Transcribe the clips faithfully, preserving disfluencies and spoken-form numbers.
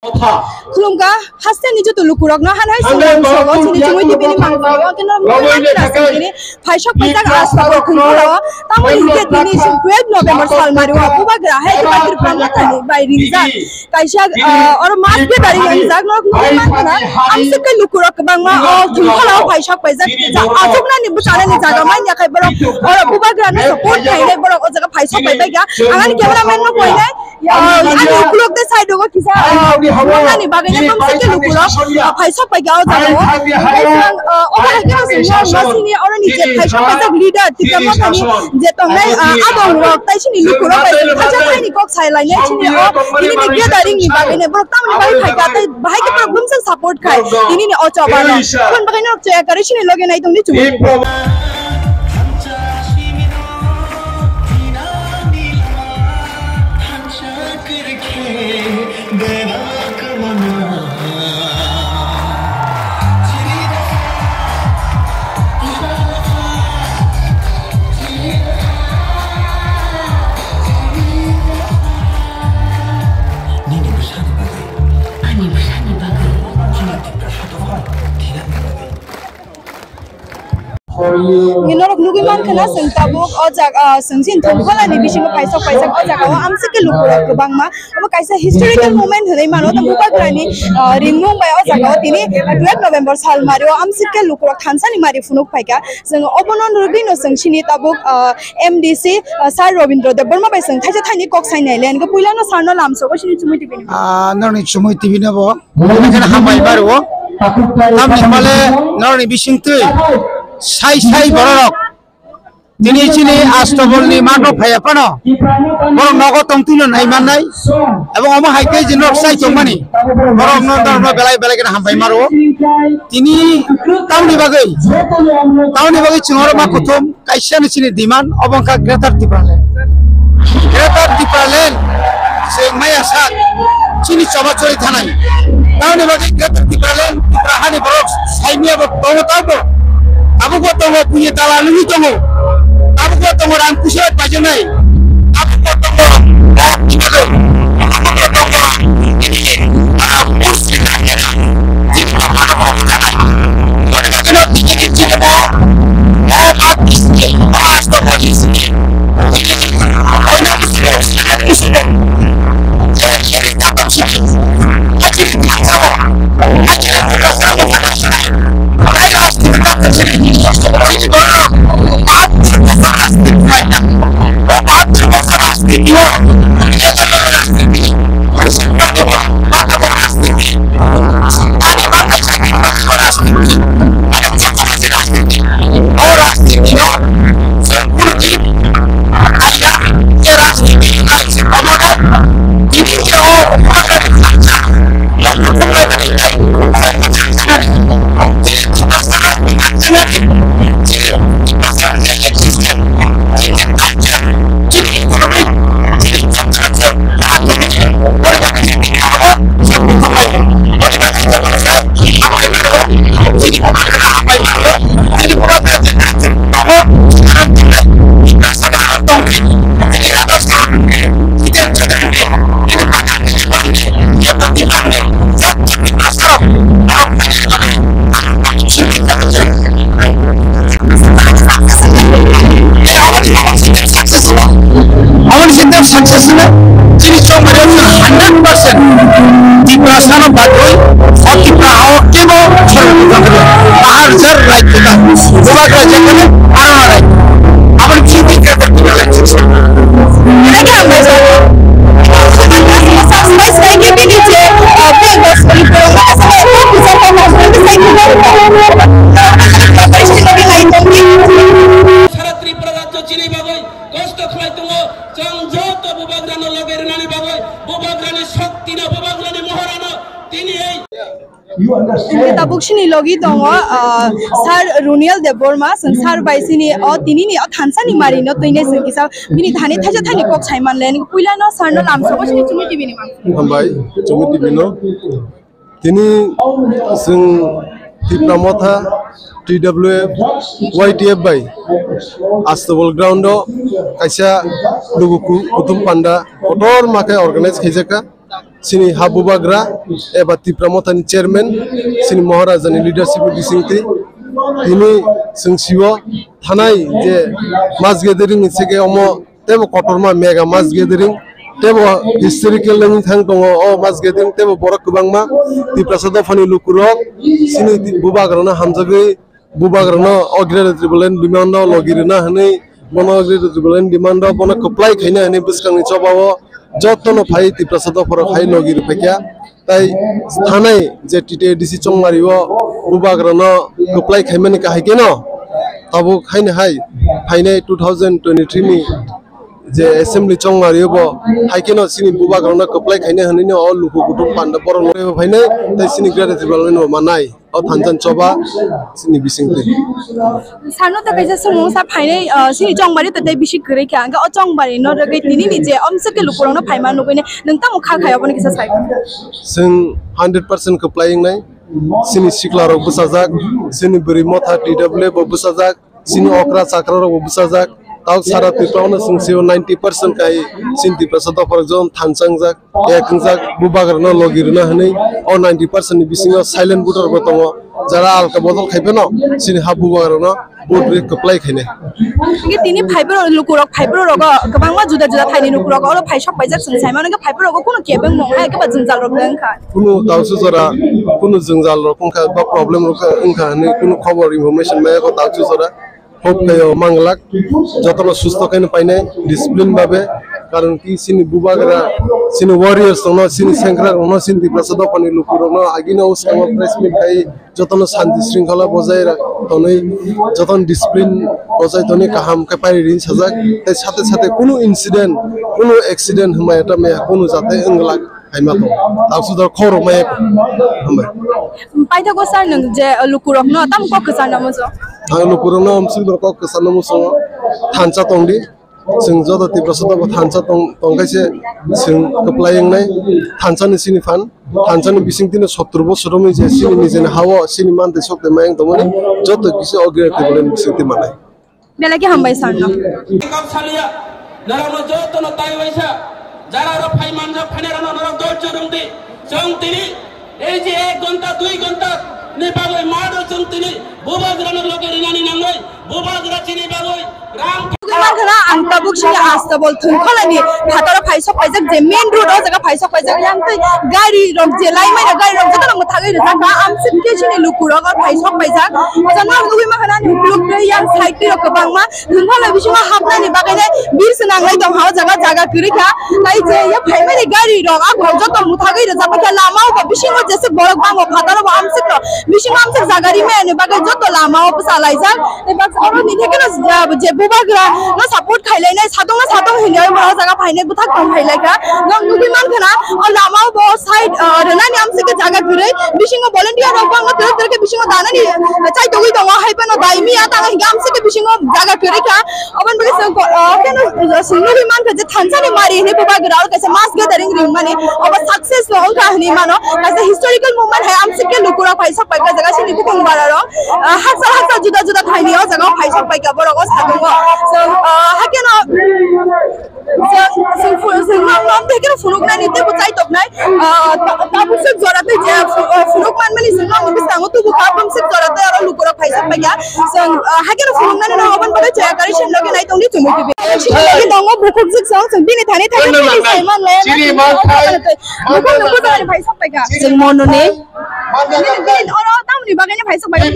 Khulumkha, haste ni joto lukurokno, han hai song song o chini chumui T V ni mangpili o, keno mangpili na song chini phaisok paijak Astabol khungkhoro, tamo hinkhe tini twelve November sal mari o, bubagra hai Tripura Motha ni bai ringjak. Kaisa, ah, oro mass gathering wngjak, norok nugwi mankha na, amswk khe lukurok kwbangma o thumphalo phaisok paijak, ja-, achuknani bwchanani jaga manya khai borok oro bubagrano support khainai borok o jaga phaisok paibaikha. Ang ani cameraman no koinai, ya, ani ukulok de side o kisa, ah, nani bagwi na amswk khe lukurok, ah, phaisok paikha o jaga o. Hwnkhe swng, ah, obo hai khe swng no, no sini oro ni je phaisok paijak leader Tipra Mothani je tongnai, ah, abong rok tai sini lukurok bai thajak hai ni kok sai lainai sini o, tini ni gathering ni bagwi ne borok tamoni bagwi phaikha, tei bahai khe borok bumswk support khai tini ni o choba no. Khun bagwi norok chaya kari sini loge nai tongdi chumui. Nini bwsani bagwi. Ani bwsani bagwi. Chini Tiprasa tongma thwinani bagwi. Nini norok nugwi mankha na, chwng tabuk o jaga, ah, chwng chini thumkholani bisingo paisok paisok o jaga o amswk khe lukurok kwbangma. Obo kaisa historical moment hwnwi mano. Tamo bubagrani, ah, ringmung bai o jaga o tini twelve November sal mari o amswk khe lukurok thansa ni mari phunuk phaikha. Chwng obono nugwi no chwng sini tabuk, ah, M D C, ah, Sir Robindra Debbarma bai chwng thaisa thaini kok sai nai le. Hwnkhe puila no sir no lamsogo sini Chumui T V ni. Ah, norni Chumui T V no bo. Hambai maro. Tamni hwnba le norni bisingtwi sai sai bororok. Tini chini Astabolni mato phaiya phano borok nogo tongtwino nai mannai. Abo omo hai khe je norok chai tongmani. Borok no, norok no belai belai kheno hambai maro. Tini tamni bagwi, tamni bagwi chwng oro ma kuthum kaisa ni chini demand obo wngkha Greater Tipraland. Greater Tipraland se maya sak chini choba chori thanai. Tamni bagwi Greater Tipraland, Tipra hani borok saimia bo tongo tabo. Abo bo tongo puye tala nungwi tongo. Abo bo tongo rang pusi bai pajonai. Abo bo tongo rang pusi bai. Abo bo tongo rang pusi bai. Aboni siyang success wngkha, chini chongmani wngkha hundred percent Tiprasano bagwi, o Tipra hao kebo chwng wngkha, bahar jar right wngkha, bubagra jekhane arona right. Aboni bisingtwi greater Tipraland. Sara Tripura rajyo chini bagwi kosto khlai tongo, chwng joto bubagrano loge rwnani bagwi, bubagrani shoktino, bubagrani mohorano tini ei. Hwnkhe tabuk sini logi tongo, ah, Sir Runiel Debbarma, chwng sir bai sini o tinini o thansani marino twinai chwng kisa bini thani thaisa thani kok sai manle. Puilano sir no lamsogo sini Chumui T V ni mang. Hambai, Chumui T V no. Tini chwng Tipra Motha, T W F, Y T F bai Astabol ground o kaisa lugu ku-, kuthum panda kotor ma khe organize khaijakha. Chini ha bubagra eba Tipra Mothani chairman, chini Maharaja ni leadership bisingtwi tini chwng sio thanai je mass gathering ni sege omo tebo kotorma mega mass gathering, tebo historical wngwi thang tongo o mass gathering, tebo borok kwbangma Tiprasa dophani lukurok chini bubagrano hamjagwi bubagrano o Greater Tipraland demand o logi rwna hwnwi, bono Greater Tipraland demand o bono kwplai khaina hwnwi bwskangni chobao jotono phai Tiprasa dophano phai logi rwphaikha. Tai thanai je T T A D C chongmari o bubagrano kwplai khaimani kahai keno tabuk haino hai phainai two thousand twenty-three ni je assembly chongmari o bo hai keno chini bubagrano kwplai khaina hwnwi no o luku kutung panda borok no phainai tai chini Greater Tipraland no manai. O thansa ni choba chini bisingtwi. Sano ta kaisa sumung sa phainai, ah, chini chongbari ta tei bisi kwrwi kha. Hwnkhe o chongbari no rwgwi tini ni je omswk khe lukurok no phaima nugwi nai nwng tamo kha khai obo ni kisa sai. Chwng hundred percent kwplai wngnai. Chini sikla rok bwsajak, chini bwrwi motha T W bo bwsajak, chini okra chakra rok bo bwsajak. Tabuk sara Tripura no chwng sio ninety percent kai chini Tiprasa dopha rok jom thansa wngjak. Ek wngjak bubagrano logi rwna hwnwi o ninety percent ni bisingo silent voter bo tongo, jara alka bodol khai phano chini ha bubagrano vote rwi kwplai khainai. Hwnkhe tini phaibrok lukurok phaibrok rogo kwbangma juda juda thaini lukurok oro phai sok paijak chwng saimano hwnkhe phaibrok rogo kunu kebeng mung hai khe ba jwngjal rok wngkha. Kunu tausu jora kunu jwngjal rok wngkha ba problem rok wngkha hwnwi kunu khobor information maya kho tausu jora. Hope khayo manglak, jotono susto khaino painai, discipline babe, karon ki chini bubagra, chini warriors rokno, chini sengkrak rokno, chini Tiprasa dophani lukurokno agino uskango press meet khai jotono shanti shringkhala bojai ra tonwi, jotono discipline bojai tonwi kaham khe pairi rini sajak, tei sate sate kunu incident, kunu accident hwnmaya ta maya kunu jate wnglak. Haima tong. Tausu da khoro mai hambai. Paithago sir nwng je lukurokno tam kok kwcharna muchung. Ang lukurokno amsuk dor kok kwcharna muchung. Thansa tongdi. Chwng joto Tiprasa tongbo thansa tong tongkhaise chwng kwplai wngnai. Thansa ni sini phan. Thansa ni bising tini sottur bosor romwi je sini nijeni hao sini mantwi sokte mayang tongmani joto kisa ogre tibulani bising twi manai. Belai khe hambai sir no. Kok saliya, norokno jotono tai waisa, jara oro phai manjak phainairokno norok dol churungdi. Chwng tini, ei je ek ghonta, dui ghonta ni bagwi mado chwng tini bubagrano loge rinani nangwi, bubagra chini bagwi ram. Tugwi mankha na ang tabuk sini Astabol Thwngkholani phataro phai sok paijak je main road o jaga phai sok paijak yang twi gari rok je lai manya gari rok jotono mwthagwi rijak kha, amswk khe chini lukurok o phai sok paijak. Jotono tugwi mankha na. Ukuluk tei yang side twi rok kwbangma thwngphano bisingo hapnani bagwi le bir swnanglai tongkha o jaga, jaga kwrwi kha. Tai je ya phaimani gari rok a borok joto mwthagwi rwjak kha lama o bisingo jeswk borok bango phataro bo amswk rok bisingo amswk jaga rimani bagwi joto lama o bwsa laijak. Tei baksa oro ni thekeno je bubagra no support khailainai satong na satong hinwi o jaga phainai bwthak tong khailai kha. Nok nugwi mankha na o lama o bo side rwnani amswk khe jaga kwrwi bisingo volunteer rok bangma twrwk twrwk khe bisingo danani chaitogwi tongo, hai phano dai miya tamo hinkhe amswk khe bisingo jaga kwrwi kha. Oboni bagwi chwng ko-, o, keno, o, chwng nugwi mankha je thansa ni mari hinwi bubagra o kaisa mass gathering ringmani obo success bo wngkha hinwi mano. Kaisa historical moment hai amswk khe lukurok phai sok paikha jaga chini bukung bara rok, o, haksa haksa juda juda thaini o jaga o phai sok paikha borok o satungo. Chwng, o, hakeno Chwng, chwng phu-, chwng nok, nok thai khe phunuknani teibo chaitoknai, ah, ta-, tabuk swk jora tei je phu-, ah, phunuk manmani chwng nokni bwskango tubu kha, aboni swk jora tei aro lukurok phaisa paikha. Chwng, ah, haikhe phunuknani no aboni bagwi chaya kari chwng nokhe nai tongdi chumui tv. Chini bagwi tongo bukhuk swk chwng, chwng bini thani thani bini sai manlai. Chini manthai, bukhuk nokbo jora phaisa paikha. Chwng mononi. Bini, bini oro tamni bagwi phai sok bai.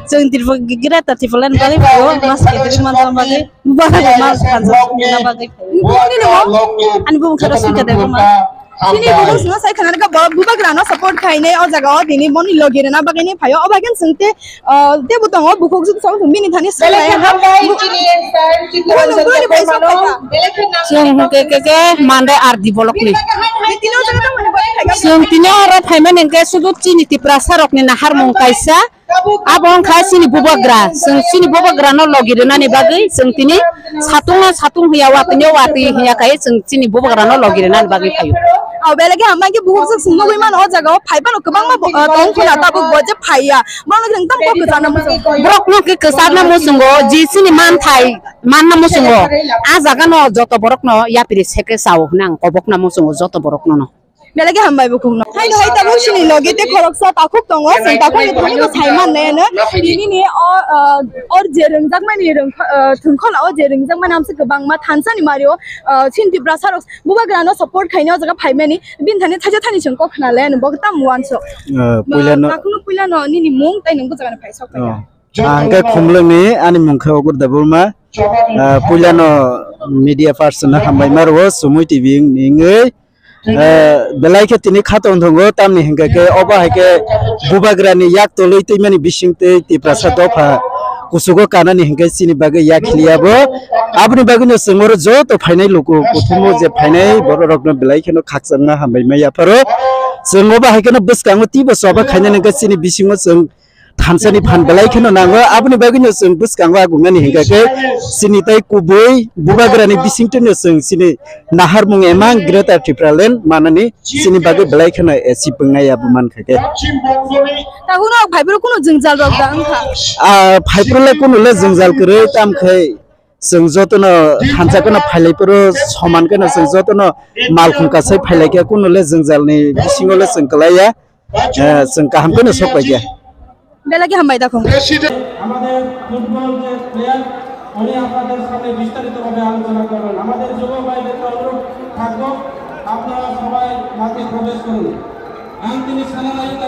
Chwng Tripura, Greater Tipraland bagwi phaio, mass gathering manna bagwi, bubagra mal thansa na bagwi phaio. Ani bumung khe Rosmita Debbarma. Chini bumung sino sai khana ka bubagra no support khainai o jaga o tini boni logi rwna bagwi ni phaio. O bagwi chwng te Ah, tebo tongo, bukhuk suk sok bini thani swlai. Belai khe hambai, chini sir, chini Bukhuk suk suk phai sok phai kha. Belai khe nang Chwng hwnkhe khe khe Mandai R D block ni. Tini o jaga tamo ni bai khai kha. Chwng tini oro phaimani hwnkhe sudu chini Tiprasa rokni naharmung kaisa. Abo wngkha chini bubagra. Chwng chini bubagrano logi rwnani bagwi chwng tini satung no satung hiya, watwi no watwi hiya khai chwng chini bubagrano logi rwnani bagwi phaio. O belai khe hambai khe bukhuk swk swngnogwi mano o jaga o phai phano kwbangma bo, uh, tong khuna tabuk bo je phaiya. Borokno khe nwng tamo kwchangna muchungo. Borokno khe kwchangna muchungo, je chini manthai manna muchungo. A jaga no joto borokno yapri seke chao hwnwi ang kobokna muchungo joto borokno no. Belai khe hambai bukhukno. Hai hai tabuk chini logi tei khoroksa takhuk tongo, chwng takhukni thani bo sai mannai ano. Tini ni o, uh, or je rwngjakmani rwngkha-, uh, thwngkholo o je rwngjakmani amsa kwbangma thansa ni mario, uh, chini Tiprasa rok Bubagrano support khaina o jaga phaimani, bini thani thaisa thani chwng kok khna le, bo tam uansuk. Ah, puilano takhukno puilano nini mung tei nwng bwsakni phai sok Oh. Ah, hingke Khumlwngni ani mung khe Ogur Debbarma. Ah, puilano media person no hambai ma rwo, Sumui T V ni wngwi. Ah, belai khe tini kha tong tongo, tamni hingke khe obo hai khe Bubagrani yak tolwi twimani bising tei Tiprasa dopha kuchugo kanani hingke chini bagwi yak khiliya bo. Aboni bagwino chwng oro joto phainai luku kuthumo je phainai borok rokno belai kheno khakchangma hambai ma yapharo. Chwng obo hai kheno bwskango teibo choba khainani hingke chini bisingo chwng thansani phan belai kheno nango. Aboni bagwino chwng bwskango agungnani hingka khe chini tei kubui Bubagrani bisingtwino chwng chini naharmung emang Greater Tipraland manani chini bagwi belai kheno achieve wngnai abo mankha khe. Takhukno phaiphuru kunu jwngjal rok da wngkha? Ah, phaiphuru le kunu le jwngjal kwrwi, tam khai chwng jotono thansa kheno phailai phuru soman kheno chwng jotono malkhung kasai phailai khe kunu le jwngjalni bisingo le chwng kwlaiya. Eh, chwng kaham kheno sok pai khe. Belai khe hambai takhuk. আমাদের ফুটবল যে প্লেয়ার, উনি আপনাদের সাথে বিস্তারিতভাবে আলোচনা করবেন। আমাদের যুব ভাইদেরকে অনুরোধ থাকবো, আপনারা সবাই মাঠে প্রবেশ করুন। আন্তরিক সালাম আলাইকুম।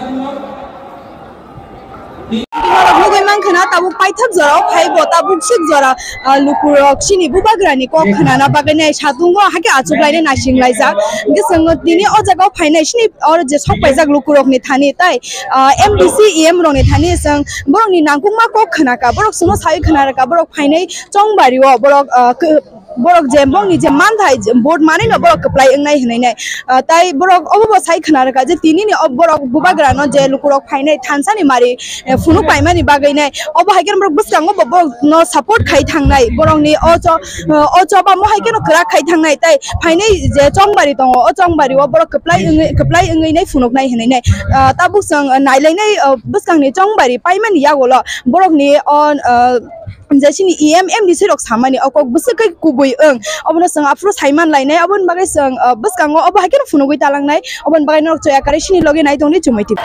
Nugui mankha na tabuk paithak jora o phai bo tabuk swk jora, ah, lukurok chini Bubagrani kok khnana bagwi nai satungo hakhe achuklainai naisinglaijak. Hwnkhe chwng tini o jaga o phainai chini oro je sok paijak lukurokni thani tai, ah, M D C, E M rokni thani chwng borokni nangkukma kok khnaka, borok chwngno sai khnarwkha, borok phainai chongbari o borok, ah, kw-, borok je bongni je manthai je vote manwi no borok kwplai wngnai hinwi nai. Ah, tai borok obo bo sai khna rwkha je tini ni o borok Bubagra no je lukurok phainai thansa ni mari, eh, phunuk paimani bagwi nai. Obo hai khe borok bwskango bo borok no support khai thangnai, borok ni o cho-, o choba mo hai khe no kwrak khai thangnai, tai phainai je chongbari tongo, o chongbari o borok kwplai wngwi, kwplai wngwi nai phunuk nai hinwi nai. Ah, tabuk chwng, ah, nailainai, ah, bwskang ni chongbari paimani yagulo borok ni o, ah, je chini E M, M D C rok samani o kok bwswk khe kubui wng, obono chwng aphuru saiman lainai, oboni bagwi chwng, ah, bwskango obo hai kheno phunugwi talangnai, oboni bagwi norok chaya kwrwi chini logi nai tongdi Chumui T V.